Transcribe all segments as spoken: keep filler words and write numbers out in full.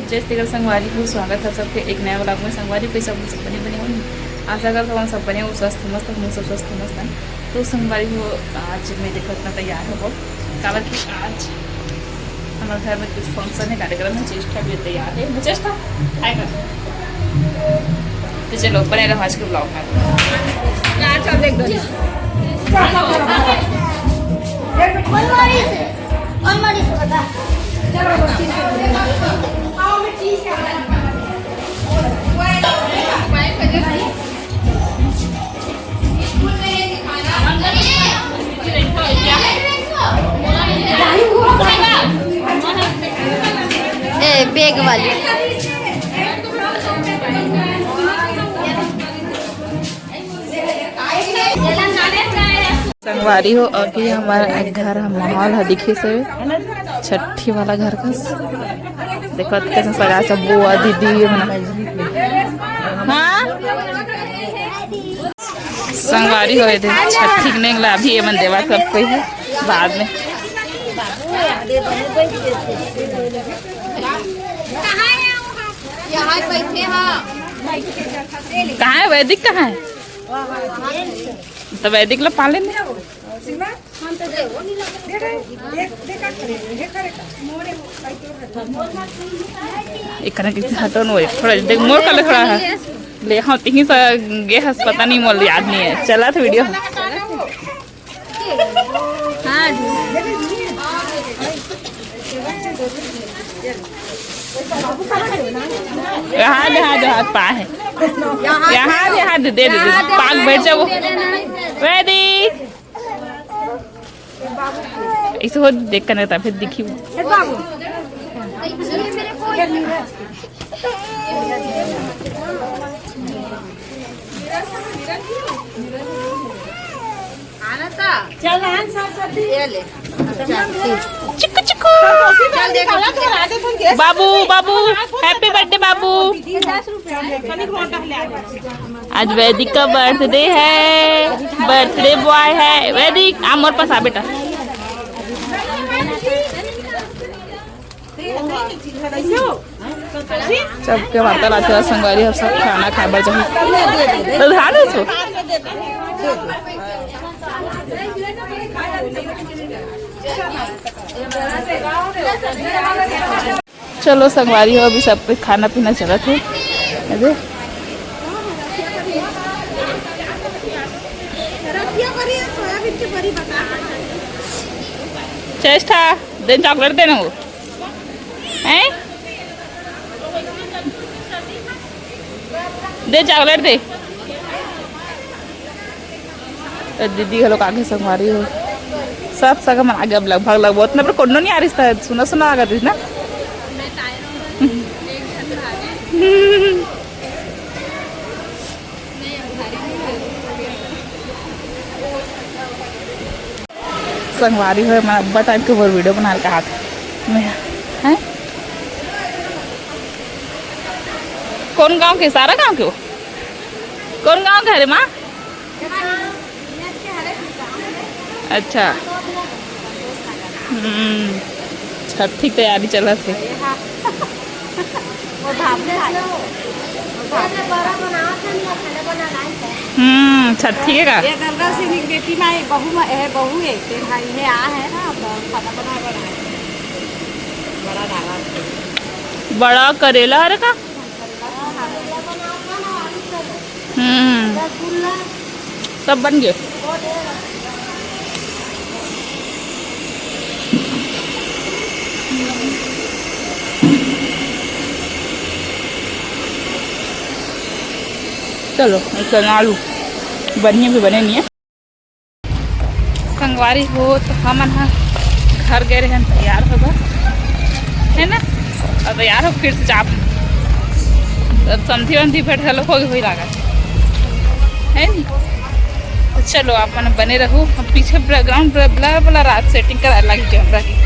जय छत्तीसगढ़ संगवारी हो, स्वागत है सबके एक नया vlog में। संगवारी हो, सब सब बने बने हो, आशा करता हूँ सब बने हो, स्वस्थ मस्त हो, सब स्वस्थ मस्त है। तो संगवारी हो, आज मैं देखो इतना तैयार हो, काबर कि आज हमारे घर में कुछ function है, कार्यक्रम है। चेष्टा भी तैयार है, मैं चेष्टा हाय कर। तो चलो बने रहो आज के vlog में। ए, bag वाली। संगवारी हो, अभी हमारा एक घर ह, माहौल ह दिखे से छट्ठी वाला घर का। देखो कैसे सगा सब बुआ दीदी ये बना। हाँ संगवारी हो, ये देख छट्ठी के नेंग ला अभी ये मन देवा सब कोई है बाद में। यहाँ बैठे हाँ। कहाँ है वैदिक, कहाँ है? तो वैदिक ला पाले में। एकरा के हटो न, थोड़ा देख मोर कले खड़ा है। ले हाँ, तिही सा गे हस, पता नहीं, मोर याद नहीं है। चला था वीडियो। हाँ जी। यहाँ दे, हाँ दे, हाथ पा है। यहाँ दे, हाँ दे, दे, दे, दे। पाक बैठ जाओ। वैदिक। ऐसे हो देख कर नहीं था, फिर दिखी वो। चल, आन सरस्वती। ये ले। चिक्कू, चिक्कू। चल, देखो। बाबू, बाबू, happy birthday बाबू। आज वैदिक का बर्थडे है, बर्थडे बॉय है। वैदिक, आ मोर पास आ बेटा। सबके वार्ता लाते हुए संगवारी, अब सब खाना खाए बर जाही। तो ध्यान है इसको। चलो संगवारी हो, अभी सब कोई खाना पीना चलत है। अरे चेष्टा, दे चॉकलेट देना वो। हैं? दे चॉकलेट दे। तो दीदी घलो आगे संगवारी हो, सब सगा मन आगे। अब लगभग लगभग उतना पर कोनो नहीं आ रही था, सुना सुना आ रही ना। संगवारी हो, मैं अब्बा टाइम के ऊपर वीडियो बना रहा था मैं। हैं? कौन गांव के? सारा गांव के हो? कौन गांव के? अरे माँ, अच्छा। हम्म, छठ की तैयारी चलत है। हम्म, छठ ठीक है का? ये दरगाह से निक बेटी माँ, एक बहू माँ, है बहू है, ते भाई है, आ है ना, अब खाना बना बना। बड़ा डाला। बड़ा करेला हरे का? हम्म, सब बन गए। चलो, ऐसा ना लू, बढ़िया भी बने नहीं है। संगवारी हो, तो हमन ह घर गए रहन तैयार होबा, है ना? और तैयार हो फिर से जाब। अब समधी वमधी भेंट घलो होगे होई लागत, है नी? तो चलो, आप मन बने रहू, हम पीछे बैकग्राउंड ब्लर वाला रात सेटिंग कराए लागी कैमरा की।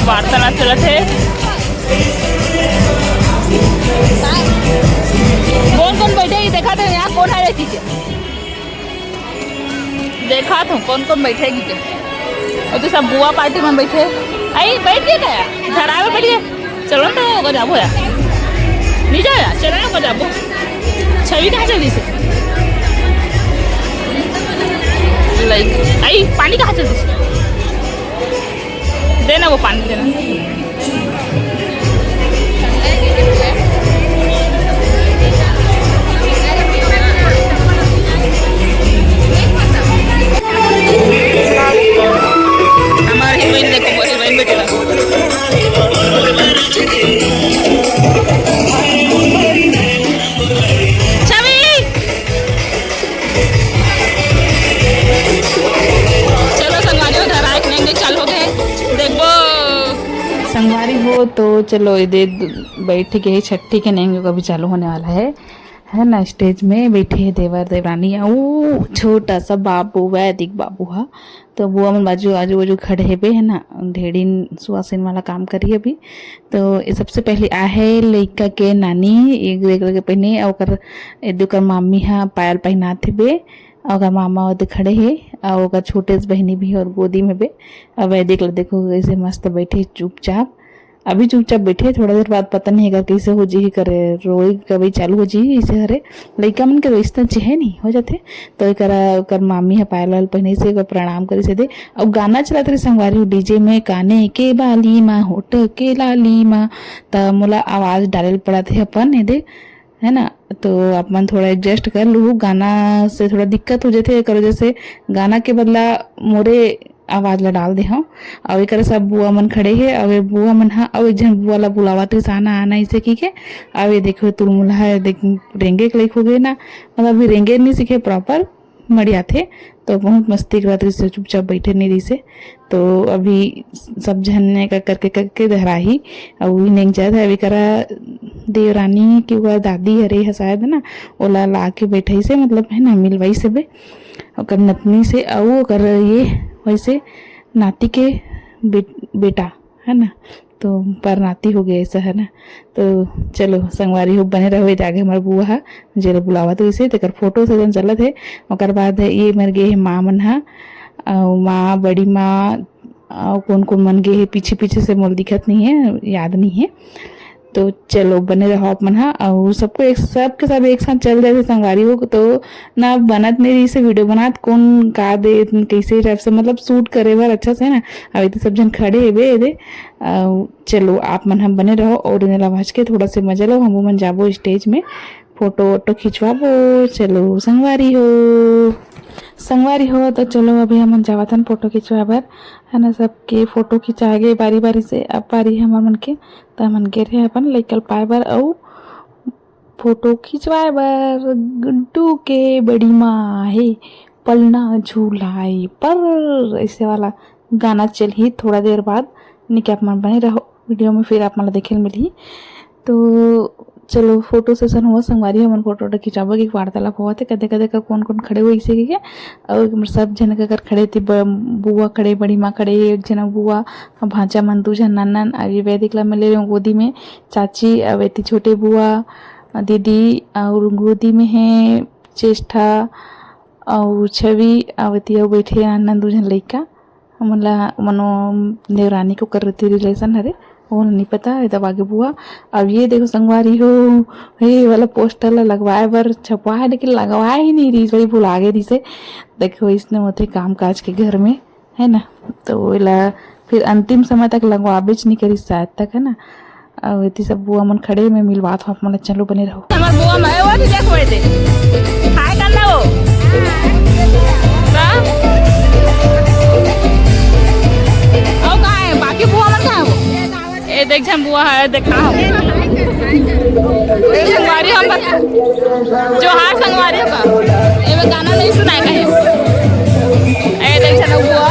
वार्तालाप चलत हे। कोन कोन बैठे हे, देखा थे यहाँ कोन हरे की। देखा थे कोन कोन बैठे हे की। अउ तो सब बुआ पार्टी में बैठे। आई बैठ के गया, धरावे बैठ गए। चलो ना, तो ओकर जाबो यार। नहीं जाओ यार, चलो ना, ओकर जाबो। छवि कहाँ चल दिस? लाइक, आई, पानी कहाँ चल दिस? देना वो पानी, देना। हमारे हीरोइन देखो, वो हीरोइन बैठे रहो। छवि! चलो संगवारी हो, धराए के नहीं, चालू हो गए, देखबो। संगवारी हो, तो चलो, ये दे बैठ के छट्ठी के नहीं, अभी चालू होने वाला है, है ना। स्टेज में बैठे हैं देवर देवरानी, अउ छोटा सा बाबू, वैदिक बाबू हा। तो बुआ मन बाजू, आजू बाजू खड़े हेबे, है ना, ढेड़िन सुवासिन वाला काम करी अभी। तो ये सबसे पहले आहे लइका के नानी, एक, एक लगे पहिने, अउ ओकर, ए, ओकर मामी हा पायल पहिनात हेबे, अउ ओकर मामा ओदे खड़े हे, अउ ओकर छोटे से बहिनी भी हे अउ गोदी में हेबे। अउ वैदिक ला देखो, कैसे मस्त बैठे चुपचाप। अभी चुपचाप बैठे, थोड़ा देर बाद पता नहीं एकर कैसे हो जही, करे रोई गवई चालू हो जही, ऐसे हरे। लइका मन के वैसने चेहे नहीं हो जाथे। तो एकरा ओकर मामी ह पायल वायल पहिने से ओकर प्रणाम करे से दे। अउ गाना चलत रहे संगवारी हो, डीजे में, काने के बाली माँ, होठ के लाली माँ। त मोला आवाज डाले ल पड़त हे अपन, ये दे, है ना। तो आप मन थोड़ा एडजस्ट कर लू, गाना से थोड़ा दिक्कत हो जाथे, एकर वजह से गाना के बदला मोरे आवाज ला डाल दे हव। अउ एकर सब बुआ मन खड़े हे, अउ ये बुआ मन ह, अउ एक झन बुआ ला बुलावत रिहिस, "आना, आना," इसे कहिके। अउ ये देखो, तुलमुल ह, देख, रेंगे के लइक हो गे ना, मतलब अभी रेंगे नहीं सीखे प्रॉपर, मड़ियाथे, तो बहुत मस्ती करत रिहिस, चुपचाप बैठे नहीं रिहिस। तो अभी सब झन ने का करके, करके धराही, अउ उही नेंग जात हे। अभी करा देवरानी के ओकर दादी हरे ह शायद, है ना, ओला ला के बैठाइस हे, मतलब, है ना, मिलवाइस हेबे ओकर नतनी से, अउ ओकर ये वैसे नाती के बे-, बेटा, है ना, तो परनाती हो गए ऐसा, है ना। तो चलो संगवारी हो, बने रहो, ये आगे हमार बुआ हा, जेला बुलावत रहिसे, तेकर फोटो सेशन चलत हे। ओकर बाद ये मेर गे हे माँ मन हा, अउ माँ, बड़ी माँ, अउ कोन कोन मन गे हे, पीछे पीछे से मोल दिखत नहीं है, याद नहीं है। तो चलो बने रहो आप मन हा, अउ सबको एक, सबके सब एक साथ चल जाए संगवारी हो, तो ना बनत नहीं रहिसे वीडियो बनात, कोन का दे, कैसे टाइप से, मतलब, शूट करे बर अच्छा से ना। अभी तो सब झन खड़े हेबे दे। अउ चलो, आप मन ह बने रहो अउ एला वाच के थोड़ा से मजा लो। हमू मन जाबो स्टेज में, फोटो वोटो खिंचवाबो। चलो संगवारी हो, संगवारी हो, तो चलो अभी हमन जावत हन फोटो खिंचवाए बर, है ना। सबके फोटो खिंचाए गे बारी बारी से, अब बारी है हमर मन के, त हमन गे रहे अपन लइका ल पाए बर अउ फोटो खिंचवाए बर। गुड्डू के बड़ी माँ हे, पलना झूलाए पर, ऐसे वाला गाना चलही थोड़ा देर बाद, निके आप मन बने रहो वीडियो में, फिर आप मन ला देखे ल मिलही। तो चलो फोटो सेशन हुआ संगवारी, हमन फोटो वोटो खिंचाबो कि वार्तालाप होवत हे, कदे कदे का कोन कोन खड़े हुए इसे के। अउ सब झन का कर खड़े थी, ब-, बुआ खड़े, बड़ी माँ खड़े, एक झन बुआ, भांचा मन दू झन नन्नन, अभी वैदिक ला मिले रहे गोदी में, चाची, अब एती छोटे बुआ, दीदी, अउ गोदी में है चेष्टा, अउ छवि, अउ एती अउ बैठे आनंद, दू झन लइका। हमन ला, मनो देवरानी को कर रहती रिलेशन हरे, वो नहीं पता है तब आगे बुआ। अब ये देखो संगवारी हो, ये वाला पोस्टर ला लगवाए बर छपवाए, लेकिन लगवाए ही नहीं रही, वही भुला गए रिसे। देखो, इसने होते काम काज के घर में, है ना, तो एला फिर अंतिम समय तक लगवाबेच नहीं करी शायद तक, है ना। अउ एती सब बुआ मन खड़े, मैं मिलवात हूँ आप मन ला, चलो बने रहो। हमार बुआ मैं वो नहीं देख बैठे। हाय करना वो। का? अउ कहाँ है? बाकी बुआ मन कहाँ है वो? ए देख झन बुआ है, देखा हम। ए संगवारी हम बत-, जोहार संगवारी का। ए में गाना नहीं सुनाए कहीं। ए देख झन बुआ।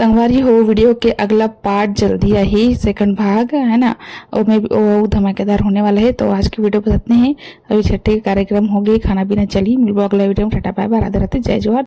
संगवारी हो, वीडियो के अगला पार्ट जल्दी आही, सेकंड भाग, है ना, ओमे भी, वो धमाकेदार होने वाला है। तो आज की वीडियो बस इतने ही। अभी छट्ठी के कार्यक्रम हो गई, खाना पीना चली, मिलबो अगला वीडियो में। टाटा बाय बाय, राधे राधे, जय जोहार।